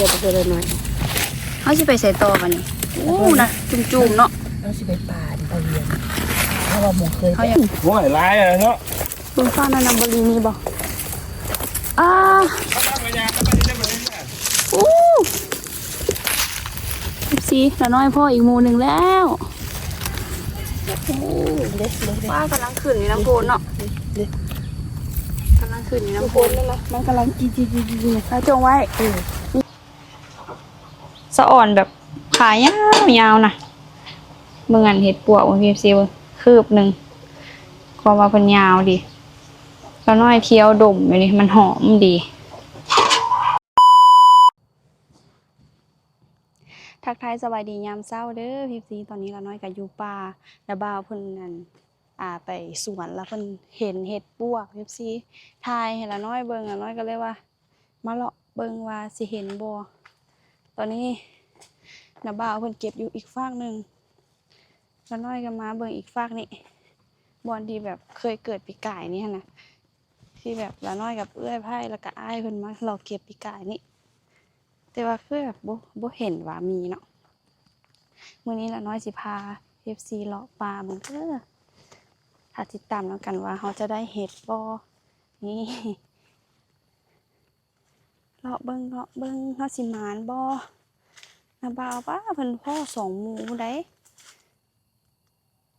ດຽວໄປເທື່ອລະໜ້ອຍ. ເຮົາຊິໄປໃສຕໍ່ບາດນີ້? ໂອ້ນະ ຈຸ່ມໆເນາະ. ເຮົາຊິໄປປ່າ ໄປວຽງ ເຮົາວ່າໝ່ອງເຄີຍໄປ. ໂອ້ຍ ຫຼາຍແລ້ວເນາະ. ເບິ່ງຟ້ານັ້ນນະ ບໍ່ລີມີບໍ່? ອ່າ ໂອ້ ເອັຟຊີ ລະນ້ອຍພໍ້ອີກໝູ່ໜຶ່ງແລ້ວ. ໂອ້ ເລັກໆ ຟ້າກຳລັງຂຶ້ນຢູ່ນຳໂພນເນາະ. ກຳລັງຂຶ້ນຢູ່ນຳໂພນ ມັນກຳລັງຈີ່ໆໆ ເອົາຈົ່ງໄວ້. ສະອອນແບບຂາຍາວໆນະ. ເບິ່ງອັນເຫັດປວກເບິ່ງ ເອັຟຊີ ເບິ່ງ ຄືບໜຶ່ງ ຄວາມວ່າເພິ່ນຍາວດີ. ລະນ້ອຍທ່ຽວດົມຢູ່ນີ້ ມັນຫອມດີ. ທັກທາຍສະບາຍດີຍາມເຊົ້າເດີ ເອັຟຊີ ຕອນນີ້ລະນ້ອຍກະຢູ່ປ່າ. ລະບ່າວເພິ່ນ ອັນ ອ່າ ໄປສວນ ລະເພິ່ນເຫັນເຫັດປວກ ເອັຟຊີ ຖ່າຍໃຫ້ລະນ້ອຍເບິ່ງ. ລະນ້ອຍກະເລີຍວ່າ ມາເລາະເບິ່ງວ່າຊິເຫັນບໍ່. ຕອນນີ້ນ້າບ່າວເພິ່ນເກັບຢູ່ອີກຟາກໜຶ່ງ ລະນ້ອຍກະມາເບິ່ງອີກຟາກນີ້ ບ່ອນທີ່ແບບເຄີຍເກີດປີກາຍນີ້ຫັ້ນນະ ທີ່ແບບລະນ້ອຍກັບເອື້ອຍໄພ້ ລະກະອ້າຍເພິ່ນມາເລາະເກັບປີກາຍນີ້ ແຕ່ວ່າຄືແບບບໍ່ ບໍ່ເຫັນວ່າມີເນາະ. ມື້ນີ້ລະນ້ອຍຊິພາ ເອັຟຊີ ເລາະປ່າເບິ່ງເດີ. ຖ້າຕິດຕາມນຳກັນວ່າເຮົາຈະໄດ້ເຫັດບໍ່. ນີ້ ເລາະເບິ່ງ ເລາະເບິ່ງ ເຮົາຊິໝານບໍ່. ນ້າບ່າວ ປ້າ ເພິ່ນພໍ້ສອງໝູ່ພຸ້ນໃດ.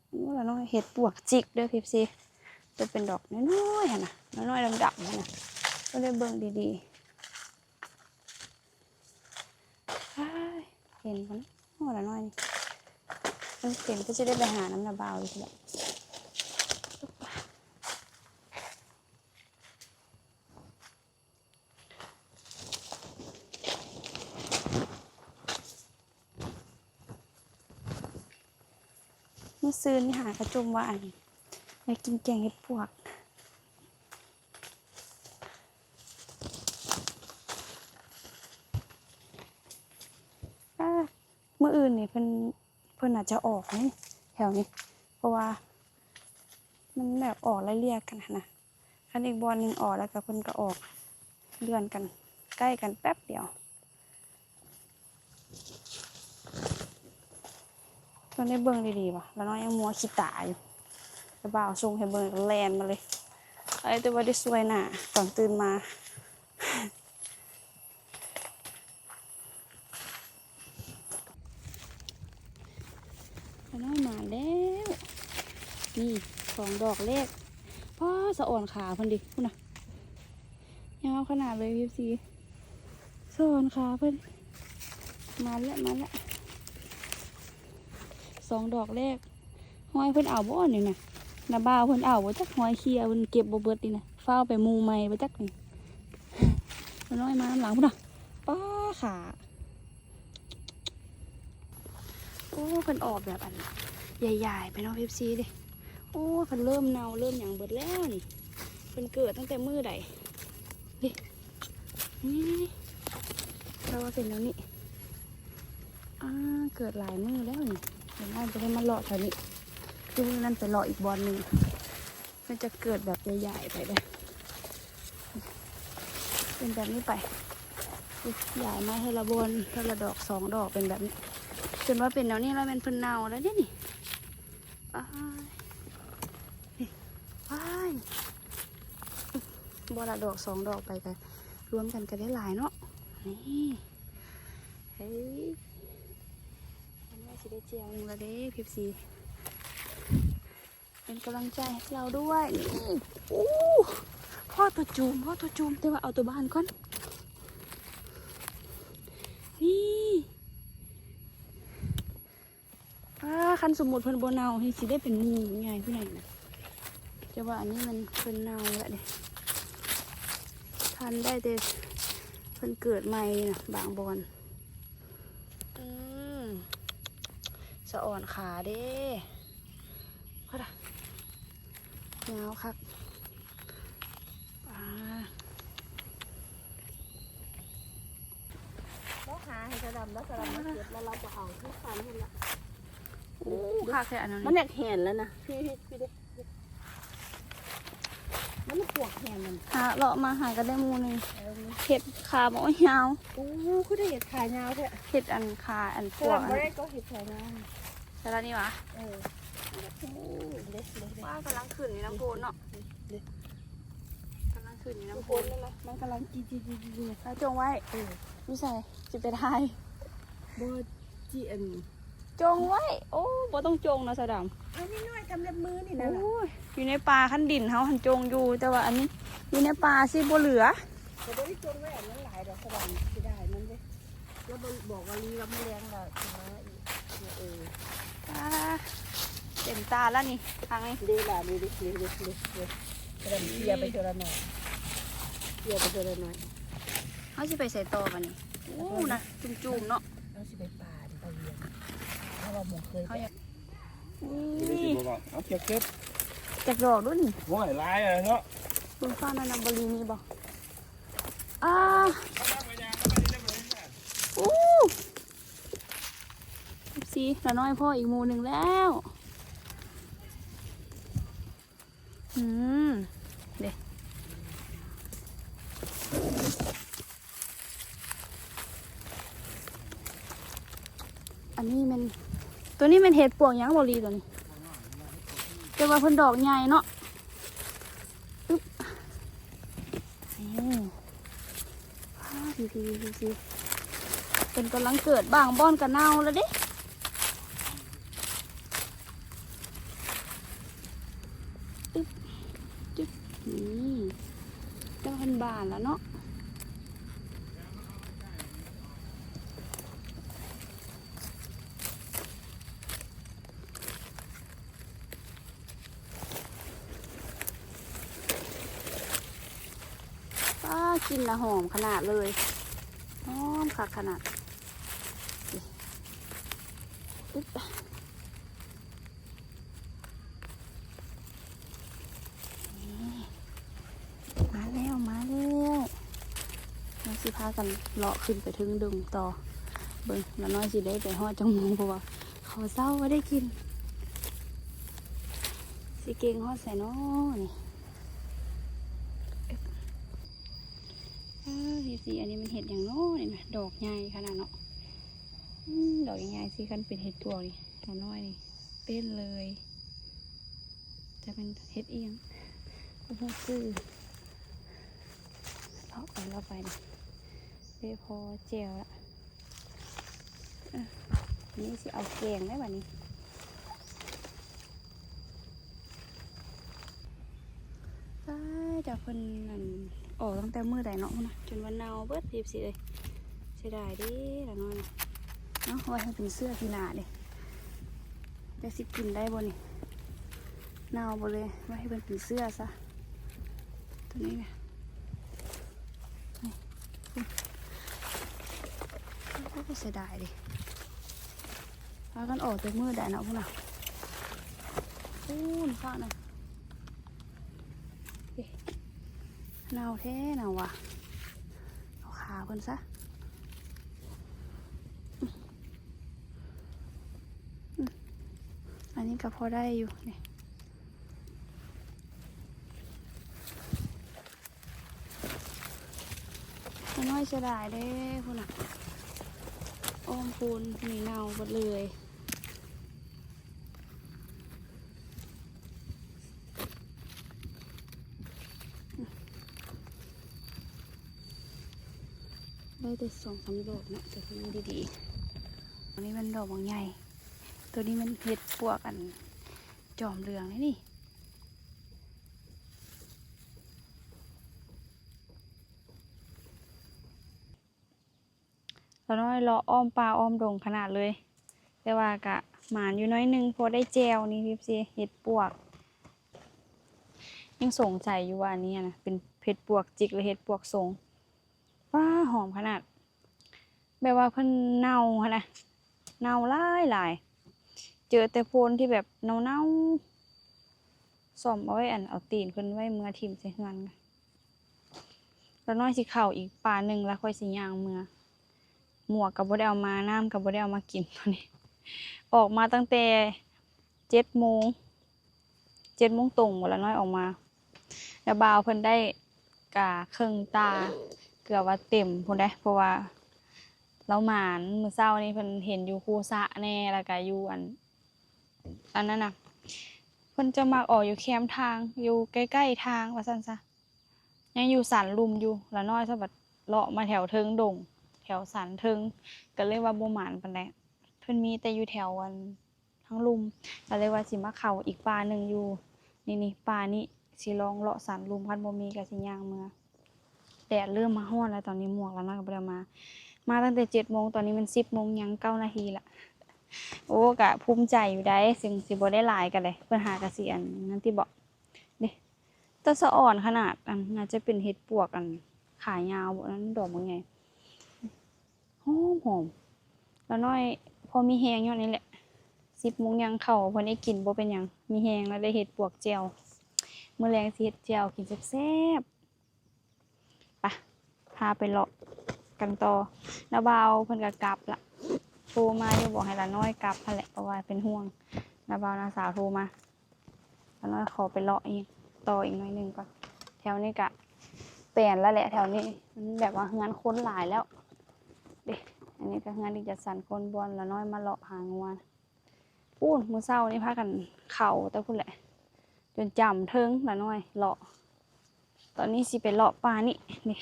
ໂອ້ ລະນ້ອຍເຫັດປວກຈິກເດີ ເອັຟຊີ ໂຕເປັນດອກນ້ອຍໆຫັ້ນນະ ນ້ອຍໆດຳໆຫັ້ນນະ. ຕ້ອງໄດ້ເບິ່ງດີໆ. ອ້າຍ ເຫັນບໍ່ເນາະ ລະນ້ອຍນີ້. ເອີ ເຫັນກະຊິໄດ້ໄປຫານຳນ້າບ່າວຢູ່ພຸ້ນແຫຼະ. ມື້ຊືນນີ້ຫາກະຈົ່ມວ່າ ອັນ ຢາກກິນແກງເຫັດປວກ. ອ້າ ມື້ອື່ນນີ້ເພິ່ນ ເພິ່ນອາດຈະອອກນີ້ ແຖວນີ້ ເພາະວ່າມັນແບບອອກໄລ່ເລ່ຍກັນຫັ້ນນະ. ຄັນອີກບ່ອນໜຶ່ງອອກ ລະກະເພິ່ນກະອອກເລື່ອນກັນ ໃກ້ກັນແປັບດຽວ. ຕ້ອງໄດ້ເບິ່ງດີໆວ່າ ລະນ້ອຍຍັງມົວຂີ້ຕາຢູ່. ລະບ່າວສົ່ງໃຫ້ເບິ່ງ ລະແລ່ນມາເລີຍ. ໄອ້ ແຕ່ວ່າໄດ້ຊ່ວຍໜ້າຕອນຕື່ນມາ. ລະນ້ອຍມາແລ້ວ ນີ້ສອງດອກແລກ. ປ້າ ສະອອນຂາເພິ່ນເດ ພຸ້ນນະ ຍາວຂະໜາດເລີຍ ເອັຟຊີ ສະອອນຂາເພິ່ນ. ມາແລ້ວ ມາແລ້ວ ສອງດອກແລກ. ຮອຍເພິ່ນເອົາບໍ່ນີ້ນະ ນ້າບ່າວເພິ່ນເອົາບໍ່ຈັກ ຮອຍເຂ່ຍເພິ່ນເກັບບໍ່ເບິດນີ້ນະ ຟ້າວໄປໝູ່ໃໝ່ບໍ່ຈັກນີ້. ລະນ້ອຍມານຳຫຼັງພຸ້ນນະ ປ້າ ຂາ. ໂອ້ ເພິ່ນອອກແບບອັນໃຫຍ່ໆໄປເນາະ ເອັຟຊີ ເດ. ໂອ້ ເພິ່ນເລີ່ມເນົ່າເລີ່ມຫຍັງເບິດແລ້ວນີ້. ເພິ່ນເກີດຕັ້ງແຕ່ມື້ໃດ ນີ້ ນີ້ ແລ້ວວ່າເປັນແນວນີ້. ອ່າ ເກີດຫຼາຍມື້ແລ້ວນີ້. ດຽວນ້ອຍຈະໄດ້ມາເລາະແຖວນີ້ ຄືມື້ນັ້ນໄປເລາະອີກບ່ອນໜຶ່ງ. ມັນຈະເກີດແບບໃຫຍ່ໆໄປເດີ ເປັນແບບນີ້ໄປ. ຢາຍມາເທື່ອລະບ່ອນ ເທື່ອລະດອກສອງດອກ ເປັນແບບນີ້. ຈົນວ່າເປັນແນວນີ້ແລ້ວແມ່ນເພິ່ນເນົ່າແລ້ວເດນີ້. ອ້າຍ ນີ້ ວ້າຍ ບໍ່ລະດອກສອງດອກໄປກະລວມກັນກະໄດ້ຫຼາຍເນາະ. ນີ້ ເຮີ້ຍ ອັນນີ້ຊິໄດ້ແຈ່ວໜຶ່ງລະເດ້ ເອັຟຊີ. ເປັນກຳລັງໃຈໃຫ້ລາວດ້ວຍ. ນີ້ ໂອ້ ພໍ້ໂຕຈູມ ພໍ້ໂຕຈູມ ແຕ່ວ່າເອົາໂຕບານກ່ອນ. ນີ້ ອ່າ ຄັນສົມມຸດເພິ່ນບໍ່ເນົ່າ ເພິ່ນຊິໄດ້ເປັນໝູ່ໃຫຍ່ຜູ້ໃດນະ. ແຕ່ວ່າອັນນີ້ມັນເພິ່ນເນົ່າແລ້ວເດ້ ທັນໄດ້ແຕ່ເພິ່ນເກີດໃໝ່ນະ ບາງບ່ອນ. ອືມ ສະອອນຂາເດ້ ພຸ້ນນະ ຍາວຄັກ. ອ່າ ລາວຫາໃຫ້ສະດຳ ແລ້ວສະດຳມາເກັບ ແລ້ວລາວກະເອົາຄືກັນຫັ້ນລະ. ໂອ້ ຄັກແທ້ອັນນັ້ນ ມັນຢາກແຫ້ງແລ້ວນະ. ພີ້ ພີ້ ພີ້ເດ້. ອັນນັ້ນປວກແຮງນັ້ນ ຫາເລາະມາຫາກັນໄດ້ໝູ່ໜຶ່ງ. ເອີ ເຫັດຂາບໍ່ຍາວ. ໂອ້ ຄືໄດ້ເຫັດຂາຍາວແທ້. ເຫັດອັນຂາ ອັນປວກ ບໍ່ໄດ້ກໍເຫັດຂາຍາວ. ແຕ່ລະນີ້ຫວາ? ເອີ ໂອ້ ເດັດໆ ວ່າກຳລັງຂຶ້ນຢູ່ນ້ຳໂພນເນາະ. ເດັດ ກຳລັງຂຶ້ນຢູ່ນ້ຳໂພນ. ມັນກຳລັງຈີ່ໆໆໆ ເອົາຈົ່ງໄວ້. ເອີ ຢູ່ໃສ? ຊິໄປຖ່າຍ. ບໍ່ ຈີ່ອັນ ຈົ່ງໄວ້. ໂອ້ ບໍ່ຕ້ອງຈົ່ງເນາະສາວດຳ. ເອົານ້ອຍໆ ທຳເລັບມືນີ້ນະ. ໂອ້ຍ ຢູ່ໃນປ່າ ຄັນດິນເຮົາຫັ້ນຈົ່ງຢູ່ ແຕ່ວ່າອັນນີ້ຢູ່ໃນປ່າຊິບໍ່ເຫຼືອ. ກໍບໍ່ໄດ້ຈົ່ງໄວ້ອັນນັ້ນຫຼາຍດອກສາວດຳ ເສຍດາຍມັນເດ້. ລາວບອກວ່າລີວ່າມື້ແລງລາວຊິມາອີກ. ເອີ ອ່າ ເຕັມຕາແລ້ວນີ້ ທາງນີ້. ເດ້ລະ ເດ້ໆໆໆ ກຳລັງເຄຍໄປເທື່ອລະໜ້ອຍ ເຄຍໄປເທື່ອລະໜ້ອຍ. ເຮົາຊິໄປໃສຕໍ່ບາດນີ້? ໂອ້ ນະ ຈຸ່ມໆເນາະ. ເຮົາຊິໄປປ່າ ໄປວຽງ ເຮົາວ່າໝູ່ເຄີຍໄປ. ເຮົາຢາກ ອື ນີ້ຊິບໍ່ວ່າ ເອົາເກັບໆ ຈັກດອກດູນີ້. ໂອ້ຍ ຫຼາຍເນາະ. ເບິ່ງຟ້ານັ້ນນະ ບໍ່ລີມີບໍ່? ອ່າ ອູ້ ເອັຟຊີ ລາວນ້ອຍພໍ້ອີກໝູ່ໜຶ່ງແລ້ວ. ອືມ ເດ້ ອັນນີ້ແມ່ນ ໂຕນີ້ແມ່ນເຫັດປວກຫຍັງບໍ່ລີໂຕນີ້? ແຕ່ວ່າເພິ່ນດອກໃຫຍ່ເນາະ. ອຶບ ນີ້ ວ້າວ ເພິ່ນກຳລັງເກີດ ບາງບ່ອນກະເນົ່າແລ້ວເດ້. ຕຶບ ຈຶ່ບ ນີ້ ແຕ່ວ່າເພິ່ນບານແລ້ວເນາະ. ປ້າ ກິ່ນນະຫອມຂະໜາດເລີຍ ຫອມຄັກຂະໜາດ. ອຶບ ນີ້ ມາແລ້ວ ມາແລ້ວ. ເຮົາຊິພາກັນເລາະຂຶ້ນໄປເທິງດົງຕໍ່ ເບິ່ງລານ້ອຍຊິໄດ້ໄປຮອດຈັກໂມງ ເພາະວ່າເຂົ້າເຊົ້າບໍ່ໄດ້ກິນ. ຊິເກັ່ງຮອດໃສນໍນີ້? ເອີ ເອັຟຊີ ອັນນີ້ມັນເຫັດຫຍັງນໍນີ້ນະ? ດອກໃຫຍ່ຂະໜາດເນາະ. ອືມ ດອກໃຫຍ່ໆ ຊິຄັນເປັນເຫັດປວກນີ້ ລານ້ອຍນີ້ ເປັນເລີຍ. ຈະເປັນເຫັດອີ່ຫຍັງ ບໍ່ຮູ້ຊື່. ເລາະໄປ ເລາະໄປ ນີ້ ໄດ້ພໍແຈ່ວລະ. ເອີ ນີ້ຊິເອົາແກງໄດ້ບາດນີ້. ຕາຍ ຈາກເພິ່ນນັ້ນ ອອກຕັ້ງແຕ່ມື້ໃດເນາະ ພຸ້ນນະ ຈົນວ່າເນົ່າເບິດ ເອັຟຊີເອີຍ. ເສຍດາຍເດ້ ລານ້ອຍນະ. ເອົາໄວ້ໃຫ້ເປັນເຊື້ອປີໜ້າເດ້. ຈັກຊິກິນໄດ້ບໍ່ນີ້? ເນົ່າເບິດເລີຍ. ໄວ້ໃຫ້ເພິ່ນເປັນເຊື້ອຊະ ໂຕນີ້ນະ. ນີ້ ໂອ້ ເສຍດາຍເດ້. ພາກັນອອກແຕ່ມື້ໃດເນາະ ພຸ້ນນະ. ໂອ້ ນີ້ ເອີ ເນົ່າແທ້ ເນົ່າວ່າ. ເອົາຂາເພິ່ນຊະ. ອືມ ອັນນີ້ກໍພໍໄດ້ຢູ່ນີ້. ນ້ອຍເສຍດາຍເດ້ ພຸ້ນນະ ອ້ອມໂພນນີ້ເນົ່າເບິດເລີຍ. ໄດ້ແຕ່ສອງສາມດອກເນາະ ແຕ່ກໍຍັງດີໆ. ອັນນີ້ມັນດອກບັກໃຫຍ່ ໂຕນີ້ມັນເຫັດປວກອັນຈອມເຫຼືອງນີ້. ລານ້ອຍເລາະອ້ອມປ່າອ້ອມດົງຂະໜາດເລີຍ ແຕ່ວ່າກະໝານຢູ່ໜ້ອຍໜຶ່ງ ພໍໄດ້ແຈ່ວນີ້ ເອັຟຊີ ເຫັດປວກ. ຍັງສົງໄສຢູ່ວ່າອັນນີ້ນະ ເປັນເຫັດປວກຈິກ ຫຼື ເຫັດປວກສົງ. ວ້າ ຫອມຂະໜາດ ແບບວ່າເພິ່ນເນົ່າຫັ້ນນະ ເນົ່າຫຼາຍໆ. ເຈີແຕ່ໂພນທີ່ແບບເນົ່າໆ ສ້ອມເອົາໄວ້ ອັນ ເອົາຕີນເພິ່ນໄວ້ເມືອຖິ້ມໃສ່ເຮືອນ. ລານ້ອຍຊິເຂົ້າອີກປ່າໜຶ່ງ ລະຂ້ອຍຊິຍ່າງເມືອ. ໝວກກໍບໍ່ໄດ້ເອົາມາ ນ້ຳກໍບໍ່ໄດ້ເອົາມາກິນຕອນນີ້. ອອກມາຕັ້ງແຕ່ເຈັດໂມງ ເຈັດໂມງຕົງບໍ ລານ້ອຍອອກມາ. ນ້າບ່າວເພິ່ນໄດ້ກະເຄິ່ງຕາ ເກືອບວ່າເຕັມພຸ້ນເດ້ ເພາະວ່າລາວໝານ. ມື້ເຊົ້ານີ້ເພິ່ນເຫັນຢູ່ຄູສະແດ່ ແລ້ວກະຢູ່ອັນ ອັນນັ້ນນະ ເພິ່ນຈະມັກອອກຢູ່ແຄມທາງ ຢູ່ໃກ້ໆທາງວ່າຊັ້ນຊະ. ຍັງຢູ່ສັນລຸ່ມຢູ່ ລານ້ອຍສະບັດເລາະມາແຖວເທິງດົງ ແຖວສັນເທິງ ກໍເລີຍວ່າບໍ່ໝານປານໃດ. ເພິ່ນມີແຕ່ຢູ່ແຖວອັນທາງລຸ່ມ ກໍເລີຍວ່າຊິມາເຂົ້າອີກປ່າໜຶ່ງຢູ່ນີ້ໆ ປ່ານີ້ ຊິລອງເລາະສັນລຸ່ມ ຄັນບໍ່ມີກໍຊິຍ່າງເມືອ. ແດດເລີ່ມມາຮ້ອນແລ້ວ ຕອນນີ້ໝວກລານ້ອຍກໍບໍ່ໄດ້ເອົາມາ ມາຕັ້ງແຕ່ເຈັດໂມງ ຕອນນີ້ມັນສິບໂມງຍັງເກົ້ານາທີລະ. ໂອ້ ກະພູມໃຈຢູ່ໃດ໋ ເຊິ່ງຊິບໍ່ໄດ້ຫຼາຍກໍໄດ້ ເພິ່ນຫາກະຊິອັນນັ້ນຕິເບາະ ເດ້ ແຕ່ສະອອນຂະໜາດ ອັນ ໜ້າຈະເປັນເຫັດປວກ ອັນ ຂາຍາວບໍ ອັນນັ້ນດອກບັກໃຫຍ່ ຫອມໆ. ລານ້ອຍພໍມີແຮງຍ້ອນນີ້ແຫຼະ ສິບໂມງຍ່າງເຂົ້າ ພໍໄດ້ກິນບໍ່ເປັນຫຍັງ ມີແຮງແລ້ວ ໄດ້ເຫັດປວກແຈ່ວ ມື້ແລງຊິເຮັດແຈ່ວກິນແຊບໆ. ປະ ພາໄປເລາະກັນຕໍ່. ນ້າບ່າວເພິ່ນກໍກັບລະ ໂທມາຢູ່ ບອກໃຫ້ລານ້ອຍກັບຫັ້ນແຫຼະ ເພາະວ່າເປັນຫ່ວງ ນ້າບ່າວນ້າສາວໂທມາ. ລານ້ອຍຂໍໄປເລາະອີກ ຕໍ່ອີກໜ້ອຍໜຶ່ງກ່ອນ. ແຖວນີ້ກະແປນແລ້ວແຫຼະ ແຖວນີ້ມັນແບບວ່າເຮືອນຄົນຫຼາຍແລ້ວເດ້. ອັນນີ້ກໍເຮືອນທີ່ຈັດສັນຄົນ ບ່ອນລານ້ອຍມາເລາະຫາງົວ. ປູ້ນ ມື້ເຊົ້ານີ້ພາກັນເຂົ້າແຕ່ພຸ້ນແຫຼະ ຈົນຈຳເທິງ ລານ້ອຍເລາະ. ຕອນນີ້ຊິໄປເລາະປ່ານີ້ ນີ້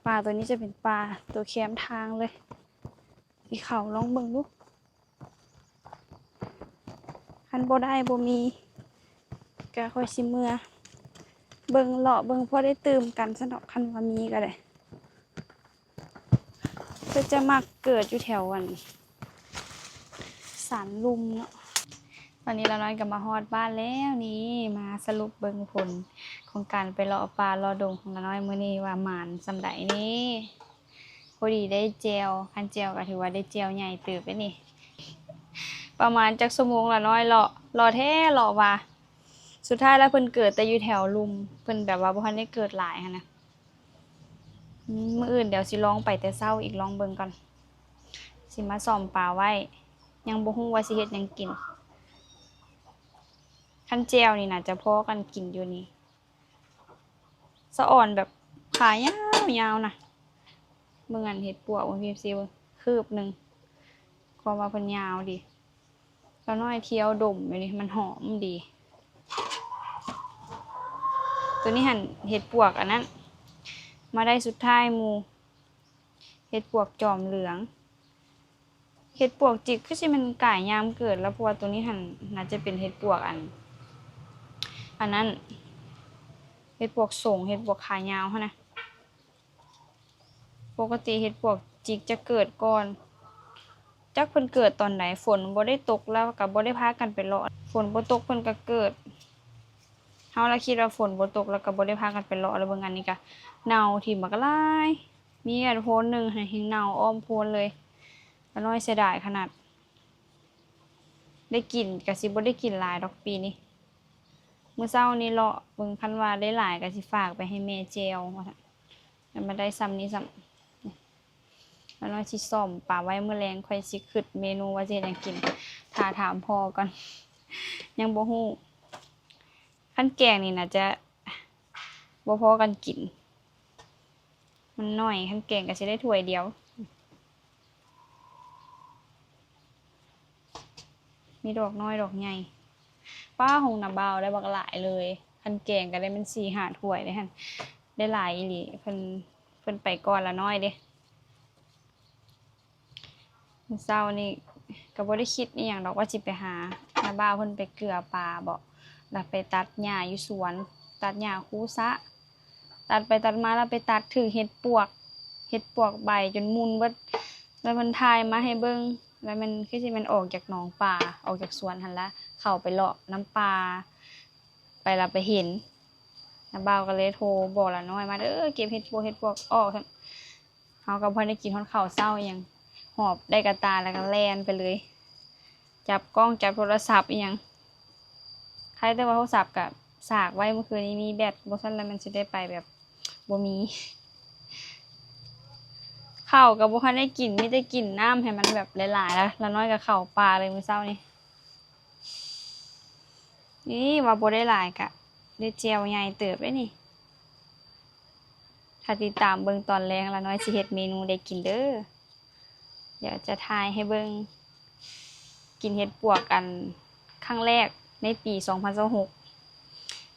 ປ່າໂຕນີ້ຈະເປັນປ່າໂຕແຄມທາງເລີຍ ຊິເຂົ້າລອງເບິ່ງດູ. ຄັນບໍ່ໄດ້ບໍ່ມີ ກະຂ້ອຍຊິເມືອເບິ່ງ ເລາະເບິ່ງ ພໍໄດ້ຕື່ມກັນຊັ້ນດອກ ຄັນວ່າມີກໍໄດ້. ເພິ່ນຈະມັກເກີດຢູ່ແຖວອັນສັນລຸ່ມເນາະ. ຕອນນີ້ລານ້ອຍກໍມາຮອດບ້ານແລ້ວນີ້ ມາສະຫຼຸບເບິ່ງຜົນຂອງການໄປເລາະປ່າເລາະດົງຂອງລານ້ອຍມື້ນີ້ວ່າໝານສ່ຳໃດນີ້. ພໍດີໄດ້ແຈ່ວ ຄັນແຈ່ວກໍຖືວ່າໄດ້ແຈ່ວໃຫຍ່ເຕີບເດ້ນີ້ ປະມານຈັກຊົ່ວໂມງລະນ້ອຍ ເລາະ ເລາະແທ້ເລາະວ່າ ສຸດທ້າຍແລ້ວເພິ່ນເກີດແຕ່ຢູ່ແຖວລຸ່ມ ເພິ່ນແບບວ່າບໍ່ທັນໄດ້ເກີດຫຼາຍຫັ້ນນະ. ອືມ ມື້ອື່ນດຽວຊິລອງໄປແຕ່ເຊົ້າອີກ ລອງເບິ່ງກ່ອນ ຊິມາສ້ອມປາໄວ້ ຍັງບໍ່ຮູ້ວ່າຊິເຮັດຫຍັງກິນ. ຄັນແຈ່ວນີ້ໜ້າຈະພໍກັນກິນຢູ່ນີ້. ສະອອນແບບຂາຍາວໆນະ ເບິ່ງອັນເຫັດປວກເບິ່ງ ເອັຟຊີ ເບິ່ງ ຄືບໜຶ່ງ ຄວາມວ່າເພິ່ນຍາວດີ. ລານ້ອຍທ່ຽວດົມຢູ່ນີ້ ມັນຫອມດີ. ໂຕນີ້ຫັ້ນເຫັດປວກອັນນັ້ນ ມາໄດ້ສຸດທ້າຍໝູ່ ເຫັດປວກຈອມເຫຼືອງ. ເຫັດປວກຈິກຄືຊິແມ່ນກາຍຍາມເກີດແລ້ວ ເພາະວ່າໂຕນີ້ຫັ້ນໜ້າຈະເປັນເຫັດປວກອັນ ອັນນັ້ນ ເຫັດປວກສົງ ເຫັດປວກຂາຍາວຫັ້ນນະ. ປົກກະຕິເຫັດປວກຈິກຈະເກີດກ່ອນ ຈັກເພິ່ນເກີດຕອນໃດ ຝົນບໍ່ໄດ້ຕົກແລ້ວກໍບໍ່ໄດ້ພາກັນໄປເລາະ ຝົນບໍ່ຕົກເພິ່ນກໍເກີດ. ເຮົາລະຄິດວ່າຝົນບໍ່ຕົກແລ້ວກໍບໍ່ໄດ້ພາກັນໄປເລາະ ແລ້ວເບິ່ງອັນນີ້ກະເນົ່າຖິ້ມບັກຫຼາຍ. ມີອັນໂພນໜຶ່ງຫັ້ນແຮງເນົ່າອ້ອມໂພນເລີຍ ລານ້ອຍເສຍດາຍຂະໜາດ. ໄດ້ກິນກະຊິບໍ່ໄດ້ກິນຫຼາຍດອກປີນີ້. ມື້ເຊົ້ານີ້ເລາະເບິ່ງ ຄັນວ່າໄດ້ຫຼາຍກະຊິຝາກໄປໃຫ້ແມ່ແຈ່ວວ່າຊັ້ນ ແລ້ວມາໄດ້ຊ່ຳນີ້ຊ້ຳ. ລານ້ອຍຊິສ້ອມປາໄວ້ ມື້ແລງຂ້ອຍຊິຄຶດເມນູວ່າຊິເຮັດຫຍັງກິນ ຖ້າຖາມພໍ່ກ່ອນ ຍັງບໍ່ຮູ້. ຄັນແກງນີ້ໜ້າຈະບໍ່ພໍກັນກິນ ມັນໜ້ອຍ ຄັນແກງກໍຊິໄດ້ຖ້ວຍດຽວ. ມີດອກນ້ອຍດອກໃຫຍ່ ປ້າ ໂຮງນ້າບ່າວໄດ້ບັກຫຼາຍເລີຍ ຄັນແກງກໍໄດ້ແມ່ນສີ່ຫ້າຖ້ວຍເດ້ຫັ້ນ ໄດ້ຫຼາຍອີ່ຫຼີ. ເພິ່ນ ເພິ່ນໄປກ່ອນລະນ້ອຍເດ້. ມື້ເຊົ້ານີ້ກໍບໍ່ໄດ້ຄິດອີ່ຫຍັງດອກວ່າຊິໄປຫາ ນ້າບ່າວເພິ່ນໄປເກືອປາເບາະ ແລ້ວໄປຕັດຫຍ້າຢູ່ສວນ ຕັດຫຍ້າຄູສະ ຕັດໄປຕັດມາແລ້ວໄປຕັດຖືກເຫັດປວກ ເຫັດປວກໃບຈົນໝຸ່ນເບິດ ແລ້ວເພິ່ນຖ່າຍມາໃຫ້ເບິ່ງ ແລ້ວແມ່ນຄືຊິແມ່ນອອກຈາກໜອງປາ ອອກຈາກສວນຫັ້ນລະ ເຂົ້າໄປເລາະນຳປ່າ ໄປລະໄປເຫັນ ນ້າບ່າວກໍເລີຍໂທບອກລະນ້ອຍມາເດີ ເກັບເຫັດປວກ ເຫັດປວກອອກ. ເຮົາກໍບໍ່ໄດ້ກິນຮອດເຂົ້າເຊົ້າອີ່ຫຍັງ ຫອບໄດ້ກະຕ່າແລ້ວກໍແລ່ນໄປເລີຍ ຈັບກ້ອງຈັບໂທລະສັບອີ່ຫຍັງ. ໃຄ່ແຕ່ວ່າໂທລະສັບກໍສາກໄວ້ມື້ຄືນນີ້ມີແບັດ ບໍ່ຊັ້ນແລ້ວມັນຊິໄດ້ໄປແບບບໍ່ມີ. ເຂົ້າກໍບໍ່ທັນໄດ້ກິນ ມີແຕ່ກິນນ້ຳໃຫ້ມັນແບບຫຼາຍໆ ລະ ລະນ້ອຍກໍເຂົ້າປ່າເລີຍມື້ເຊົ້ານີ້. ນີ້ວ່າບໍ່ໄດ້ຫຼາຍກະ ເດ້ແຈ່ວໃຫຍ່ເຕີບເດ້ນີ້. ຖ້າຕິດຕາມເບິ່ງຕອນແລງ ລານ້ອຍຊິເຮັດເມນູໃດກິນເດີ. ດຽວຈະຖ່າຍໃຫ້ເບິ່ງ ກິນເຫັດປວກອັນຄັ້ງແລກໃນປີສອງພັນຊາວຫົກ.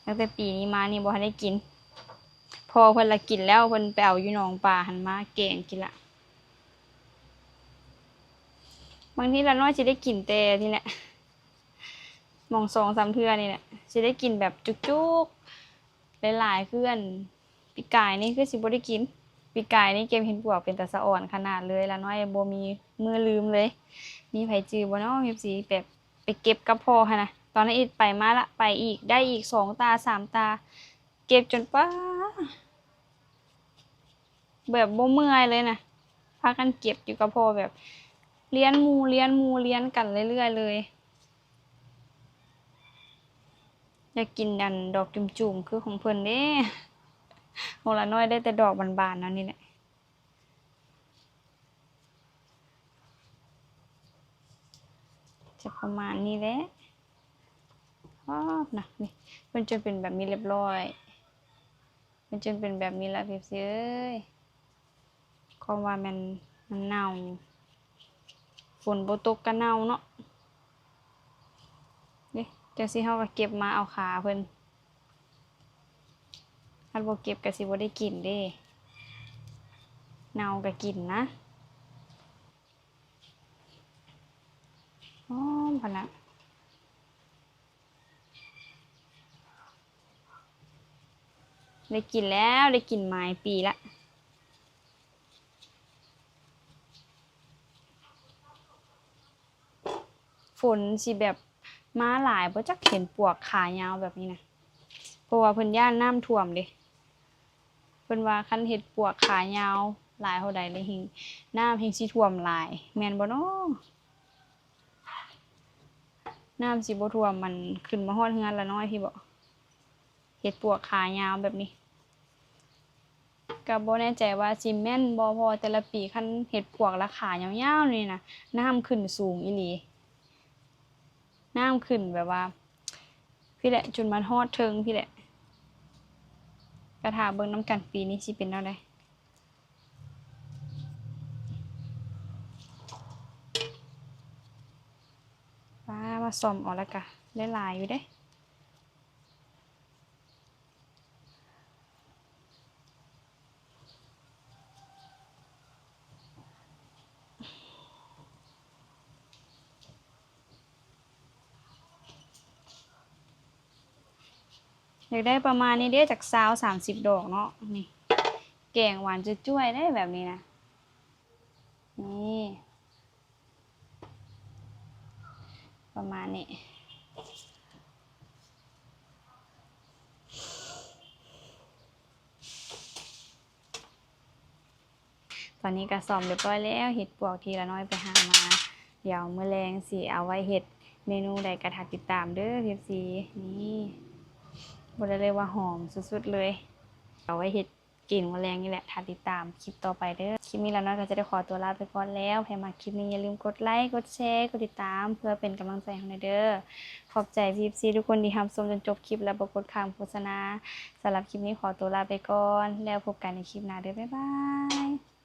ຕັ້ງແຕ່ປີນີ້ມານີ້ບໍ່ທັນໄດ້ກິນ. ພໍ່ເພິ່ນລະກິນແລ້ວ ເພິ່ນໄປເອົາຢູ່ໜອງປາຫັ້ນມາແກງກິນລະ. ບາງທີລານ້ອຍຊິໄດ້ກິນແຕ່ນີ້ແຫຼະ ໝ່ອງສອງສາມເທື່ອນີ້ແຫຼະ ຊິໄດ້ກິນແບບຈຸກໆ ຫຼາຍໆ ຄືອັນປີກາຍນີ້ຄືຊິບໍ່ໄດ້ກິນ. ປີກາຍນີ້ເກັບເຫັດປວກເປັນຕາສະອອນຂະໜາດເລີຍ ລານ້ອຍບໍ່ມີມື້ລືມເລີຍ. ມີໃຜຈື່ບໍ່ເນາະ ເອັຟຊີ ແບບໄປເກັບກັບພໍ່ຫັ້ນນະ. ຕອນນັ້ນອີກໄປມາລະ ໄປອີກ ໄດ້ອີກສອງຕາສາມຕາ ເກັບຈົນ ປ້າ ແບບບໍ່ເມື່ອຍເລີຍນະ. ພາກັນເກັບຢູ່ກັບພໍ່ ແບບລຽນໝູ່ ລຽນໝູ່ ລຽນກັນເລື້ອຍໆ ເລີຍ. ຢາກກິນອັນດອກຈຸ່ມໆ ຄືຂອງເພິ່ນເດ້. ຂອງລານ້ອຍໄດ້ແຕ່ດອກບານໆ ເນາະ ນີ້ແຫຼະ. ຈະປະມານນີ້ແຫຼະ. ອອ ນະ ນີ້ ເພິ່ນຈົນເປັນແບບນີ້ລຽບລ້ອຍ. ມັນຈຶ່ງເປັນແບບນີ້ລະ ເອັຟຊີເອີຍ. ຄວາມວ່າແມ່ນມັນເນົ່າ ຝົນບໍ່ຕົກກະເນົ່າເນາະ. ນີ້ ຈັ່ງຊີ້ເຮົາກະເກັບມາເອົາຂາເພິ່ນ. ຄັນບໍ່ເກັບກະຊິບໍ່ໄດ້ກິນເດ້. ເນົ່າກະກິນນະ. ຫອມຂະໜາດ. ໄດ້ກິນແລ້ວ ໄດ້ກິນຫຼາຍປີລະ. ຝົນຊິແບບມາຫຼາຍບໍ່ຈັກ ເຫັດປວກຂາຍາວແບບນີ້ນະ. ເພາະວ່າເພິ່ນຢ້ານນ້ຳຖ້ວມເດ້. ເພິ່ນວ່າຄັນເຫັດປວກຂາຍາວຫຼາຍເທົ່າໃດແລ້ວ ແຮ່ງ ນ້ຳແຮ່ງຊິຖ້ວມຫຼາຍ ແມ່ນບໍ່ນໍ? ນ້ຳຊິບໍ່ຖ້ວມ ມັນຂຶ້ນມາຮອດເຮືອນລະນ້ອຍພີ້ບໍ? ເຫັດປວກຂາຍາວແບບນີ້ ກະບໍ່ແນ່ໃຈວ່າຊິແມ່ນບໍ່ ເພາະວ່າແຕ່ລະປີຄັນເຫັດປວກລາຄາຍາວໆ ນີ້ນະ ນ້ຳຂຶ້ນສູງອີ່ຫຼີ. ນ້ຳຂຶ້ນແບບວ່າພີ້ແຫຼະ ຈົນມາຮອດເທິງພີ້ແຫຼະ. ກະຖ້າເບິ່ງນຳກັນ ປີນີ້ຊິເປັນແນວໃດ. ປາ ມາສ່ອມເອົາລະກະໄດ້ຫຼາຍຢູ່ເດ້. ຢາກໄດ້ປະມານນີ້ເດ້ ຈັກຊາວ ສາມສິບດອກເນາະ. ນີ້ ແກງຫວານຈ້ວຍໆ ເດ້ແບບນີ້ນະ. ນີ້ ປະມານນີ້. ຕອນນີ້ກະສ້ອມຮຽບຮ້ອຍແລ້ວ ເຫັດປວກທີ່ລານ້ອຍໄປຫາມາ. ດຽວມື້ແລງຊິເອົາໄວ້ເຮັດເມນູໃດກະຖ້າຕິດຕາມເດີ ເອັຟຊີ. ນີ້ ບອກໄດ້ເລີຍວ່າຫອມສຸດໆ ເລີຍ. ເອົາໄວ້ເຮັດ ກິນມື້ແລງນີ້ແຫຼະ ຖ້າຕິດຕາມຄລິບຕໍ່ໄປເດີ. ຄລິບນີ້ລານ້ອຍກະຈະໄດ້ຂໍຕົວລາໄປກ່ອນແລ້ວ. ໃຜມັກຄລິບນີ້ຢ່າລືມກົດໄລ ກົດແຊ ກົດຕິດຕາມ ເພື່ອເປັນກຳລັງໃຈໃຫ້ເຮົາແດ່ເດີ. ຂອບໃຈເອັຟຊີທຸກຄົນທີ່ຮັບຊົມຈົນຈົບຄລິບ ແລະ ບໍ່ກົດຂ້າມໂຄສະນາ. ສຳລັບຄລິບນີ້ຂໍຕົວລາໄປກ່ອນ ແລ້ວພົບກັນໃນຄລິບໜ້າເດີ. ບາຍບາຍ.